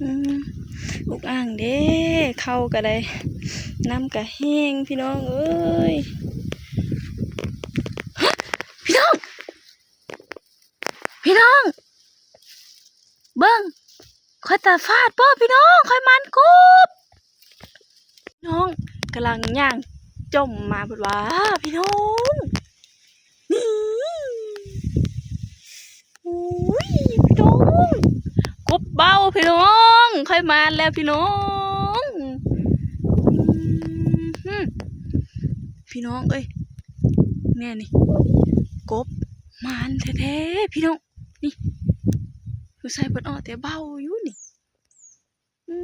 ອືມ ອຸກອ່າງເດ້ ເຂົ້າກໍໄດ້ ນ້ຳກໍແຫ້ງ ພີ່ນ້ອງເອີຍ. ພີ່ນ້ອງ ພີ່ນ້ອງ ເບິ່ງ ຂ້ອຍຕາຝາດບໍ່ ພີ່ນ້ອງ ຂ້ອຍໝານກົບ. ນ້ອງກຳລັງຍ່າງຈົ່ມມາເພິ່ນວ່າ ພີ່ນ້ອງ ນີ້ ໂອ້ຍ ພີ່ນ້ອງ ກົບເບົາ ພີ່ນ້ອງ ຂ້ອຍໝານແລ້ວ ພີ່ນ້ອງ. ອືມ ພີ່ນ້ອງເອີຍ ແມ່ນນີ້ ກົບໝານແທ້ໆ ພີ່ນ້ອງ ນີ້ ສົງໄສເພິ່ນເອົາແຕ່ເບົາຢູ່ນີ້. ອື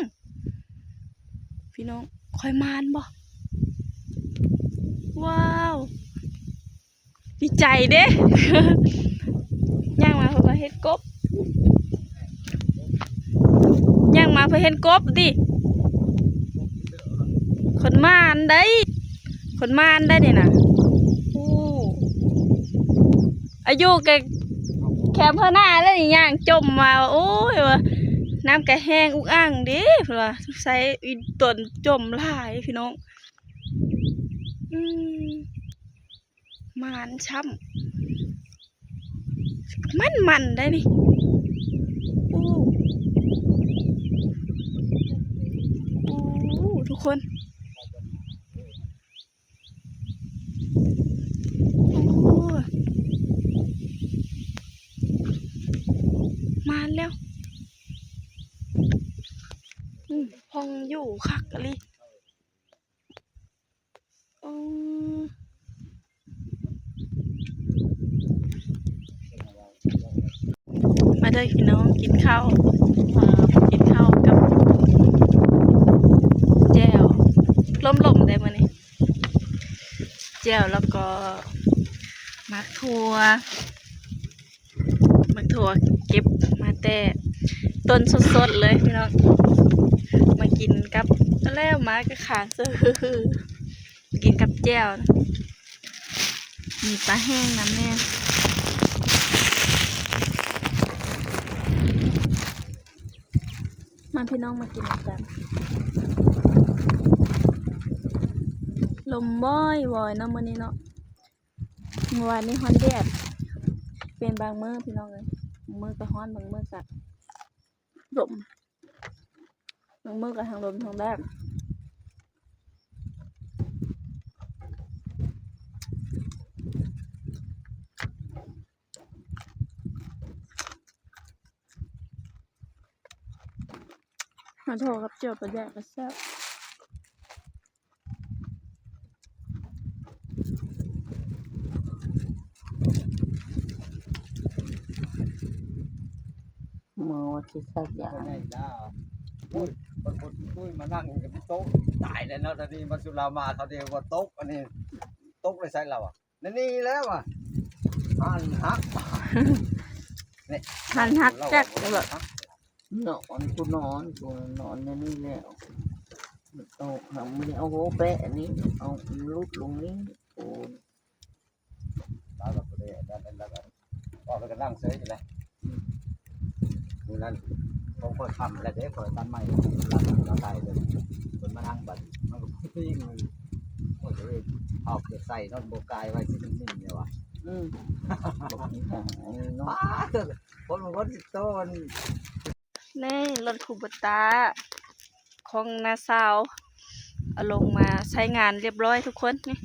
ມ ພີ່ນ້ອງ ຂ້ອຍໝານບໍ່? ວ້າວ ດີໃຈເດ້ ຍ່າງມາເພິ່ນວ່າເຫັນກົບ ຍ່າງມາເພິ່ນເຫັນກົບຕິ ຄົນໝານໄດ໋ ຄົນໝານໄດ໋ນີ້ນະ. ໂອ້ ອາຍຸກໍແຄມເຮີໜ້າແລ້ວນີ້ ຍ່າງຈົ່ມມາ ໂອ້ຍ ວ່າ ນ້ຳກະແຫ້ງອຸກອ່າງເດ້ ເພິ່ນວ່າ ສົງໄສອີ່ຕົນຈົ່ມຫຼາຍ ພີ່ນ້ອງ. ອືມ ໝານຊ້ຳ ມັນໆ ໄດ໋ນີ້. ໂອ້ ໂອ້ ທຸກຄົນ ໂອ້ ມາແລ້ວ ອືມ ພອງຢູ່ຄັກອີ່ຫຼີ. ອືມ ມາເດີພີ່ນ້ອງ ກິນເຂົ້າ ກິນເຂົ້າກັບແຈ່ວ ລົມໆ ເດ້ມື້ນີ້ ແຈ່ວ ແລ້ວກໍໝາກຖົ່ວ ໝາກຖົ່ວເກັບມາແຕ່ຕົ້ນສົດໆ ເລີຍພີ່ນ້ອງ ມາກິນກັບ ແລ້ວມາກໍຄ້າງຊື່ ກິນກັບແຈ່ວ ມີປາແຫ້ງນຳແດ່. ມາພີ່ນ້ອງ ມາກິນນຳກັນ ລົມວອຍໆ ເນາະ ມື້ນີ້ເນາະ ເມື່ອວານນີ້ຮ້ອນແດດ ເປັນບາງມື້ພີ່ນ້ອງເອີຍ ບາງມື້ກໍຮ້ອນ ບາງມື້ກໍລົມ ບາງມື້ກໍທັງລົມທັງແດດ. ມາໂທກັບເຈີປາແດກກໍແຊບ. ເມື່ອວັນທີສິບສາມ ໂອ້ຍ ບັກຄົນຕຸ້ຍມານັ່ງຢູ່ກັບໂຕະ ຕາຍແລ້ວເນາະ. ຕອນນີ້ມາສຸລາມາເຂົາເດວ່າຕົກ ອັນນີ້ຕົກໄດ້ໃສລາວອະ? ໃນນີ້ແລ້ວວ່າ ຫັນຫັກ ນີ້ ຫັນຫັກຈັກ ນອນ ກູນອນ ກູນອນໃນນີ້ແລ້ວ ເອົາ ເອົາ ເອົາໂຫແປະນີ້ ເອົາ ຫຼຸດລົງນີ້ ໂອ້ຍ ລາວກໍບໍ່ໄດ້ອັນນັ້ນ ລາວກໍອອກໄປກໍນັ່ງເຊີຍຢູ່ແຫຼະ. ອືມ ມື້ນັ້ນຂອງຂ້ອຍຄ່ຳແລ້ວເດ້ ຂ້ອຍຕັດໄມ້ ລາວກໍໄດ້ເລີຍ ເພິ່ນມານັ່ງບັດ ມັນກໍປີ້ງ ໂອ້ຍ ເອົາໄປໃສ່ນອນບໍ່ກາຍໄວ້ຊິໜຶ່ງນີ້ວ່າ ອືມ ບໍ່ກິນຫຍັງເນາະ ປ້າດ ຄົນບາງຄົນຊິໂຕນ ນີ້ລົດຄູໂບຕ້າຂອງນ້າສາວ ເອົາລົງມາໃຊ້ງານລຽບຮ້ອຍທຸກຄົນ ນີ້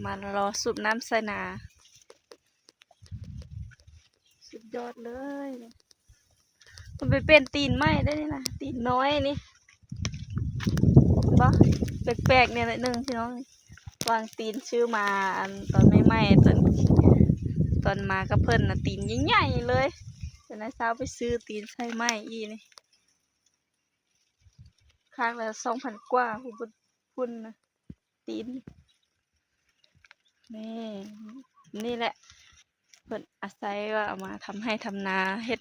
ມາລໍສູບນ້ຳໃສ່ນາ ສຸດຍອດເລີຍ. ເພິ່ນໄປປ່ຽນຕີນໃໝ່ໄດ້ນີ້ນະ ຕີນນ້ອຍນີ້ ເຫັນບໍ່ ແປກໆ ແດ່ໜ້ອຍໜຶ່ງພີ່ນ້ອງ. ຫວ່າງຕີນຊື້ມາ ອັນຕອນໃໝ່ໆ ຕອນ ຕອນມາກັບເພິ່ນນະ ຕີນໃຫຍ່ໆ ເລີຍ ແຕ່ນ້າສາວໄປຊື້ຕີນໃສ່ໃໝ່ອີກນີ້ ຂ້າງລະສອງພັນກວ່າ ພຸ້ນນະ ຕີນ ນີ້ ນີ້ແຫຼະ ເພິ່ນອາໄສວ່າເອົາມາທຳໄຮ່ທຳນາ ເຮັດ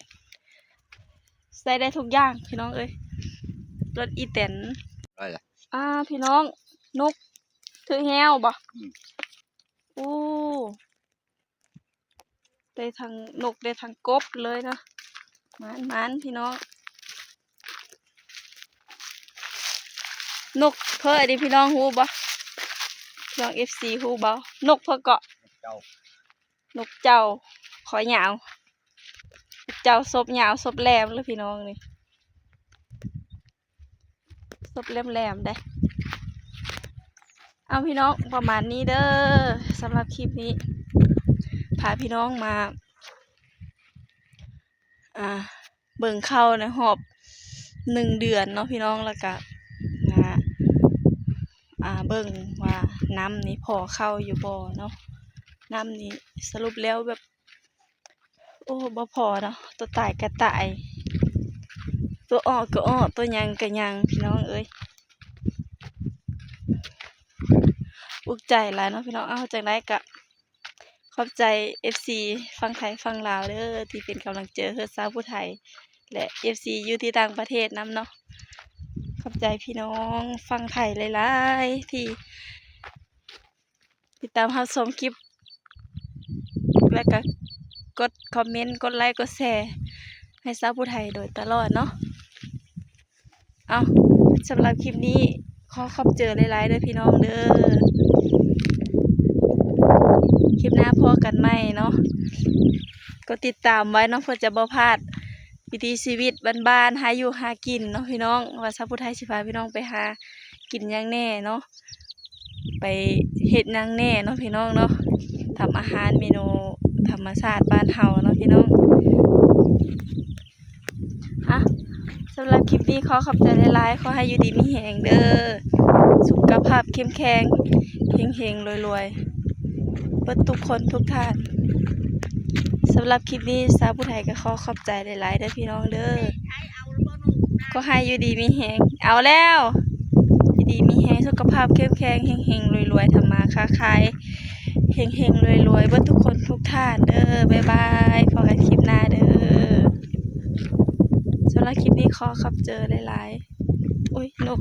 ໃຊ້ໄດ້ທຸກຢ່າງພີ່ນ້ອງເອີຍ. ລົດອີແຕນ ອາ ພີ່ນ້ອງ ນົກຖືກແຮ້ວບໍ່? ອືມ ໂອ້ ໄດ້ທັງນົກໄດ້ທັງກົບເລີຍເນາະ. ໝານໆ ພີ່ນ້ອງ. ນົກເພີ້ນີ້ພີ່ນ້ອງຮູ້ບໍ່? ພີ່ນ້ອງເອັຟຊີຮູ້ບໍ່? ນົກເພີ້ເກາະ ນົກເຈົ້າ ນົກເຈົ້າ ຄໍຍາວ ນົກເຈົ້າສົບຍາວສົບແຫຼມເລີຍພີ່ນ້ອງນີ້. ສົບແຫຼມໆ ເດ້. ເອົາ ພີ່ນ້ອງ ປະມານນີ້ເດີ ສຳລັບຄລິບນີ້ ພາພີ່ນ້ອງມາ ອ່າ ເບິ່ງເຂົ້າໃນຮອບໜຶ່ງເດືອນເນາະພີ່ນ້ອງ ແລ້ວກະ ອ່າ ອ່າ ເບິ່ງວ່ານ້ຳນີ້ພໍເຂົ້າຢູ່ບໍ່ເນາະ. ນ້ຳນີ້ສະຫຼຸບແລ້ວແບບ ໂອ້ ບໍ່ພໍເນາະ ຕົວຕາຍກະຕາຍ ຕົວອອກກະອອກ ຕົວຍັງກະຍັງ ພີ່ນ້ອງເອີຍ. ອຸກໃຈຫຼາຍເນາະພີ່ນ້ອງ. ເອົາ ຈັ່ງໃດກະຂອບໃຈເອັຟຊີຝັ່ງໄທຝັ່ງລາວເດີ ທີ່ເປັນກຳລັງໃຈໃຫ້ຊາວຜູ້ໄທ ແລະ ເອັຟຊີຢູ່ທີ່ຕ່າງປະເທດນຳເນາະ. ຂອບໃຈພີ່ນ້ອງຝັ່ງໄທຫຼາຍໆ ທີ່ ຕິດຕາມຮັບຊົມຄລິບ ແລ້ວກະກົດຄອມເມັນ ກົດໄລ ກົດແຊ ໃຫ້ຊາວຜູ້ໄທໂດຍຕະຫຼອດເນາະ. ເອົາ ສຳລັບຄລິບນີ້ຂໍຂອບໃຈຫຼາຍໆ ເດີພີ່ນ້ອງເດີ. ຄລິບໜ້າພໍ້ກັນໃໝ່ເນາະ. ກົດຕິດຕາມໄວ້ເນາະ ເພື່ອຈະບໍ່ພາດ ວິຖີຊີວິດບ້ານໆ ຫາຢູ່ຫາກິນເນາະພີ່ນ້ອງ ວ່າຊາວຜູ້ໄທຊິພາພີ່ນ້ອງໄປຫາກິນຫຍັງແດ່ເນາະ ໄປເຮັດຫຍັງແດ່ເນາະພີ່ນ້ອງເນາະ. ທຳອາຫານເມນູທຳມະຊາດບ້ານເຮົາເນາະພີ່ນ້ອງ. ອ່ະ ສຳລັບຄລິບນີ້ຂໍຂອບໃຈຫຼາຍໆ ຂໍໃຫ້ຢູ່ດີມີແຮງເດີ ສຸຂະພາບເຂັ້ມແຂງ ເຮັງໆ ລວຍໆ ເບິດທຸກຄົນທຸກທ່ານ. ສຳລັບຄລິບນີ້ ຊາວຜູ້ໄທກະຂໍຂອບໃຈຫຼາຍໆ ເດີພີ່ນ້ອງເດີ ຂໍໃຫ້ຢູ່ດີມີແຮງ ເອົາແລ້ວ ຢູ່ດີມີແຮງ ສຸຂະພາບເຂັ້ມແຂງ ເຮັງໆ ລວຍໆ ທຳມາຄ້າຂາຍ ເຮັງໆ ລວຍໆ ເບິດທຸກຄົນທຸກທ່ານເດີ. ບາຍບາຍ ພໍ້ກັນຄລິບໜ້າເດີ. ສຳລັບຄລິບນີ້ຂໍຂອບໃຈຫຼາຍໆ. ໂອ້ຍ ນົກ.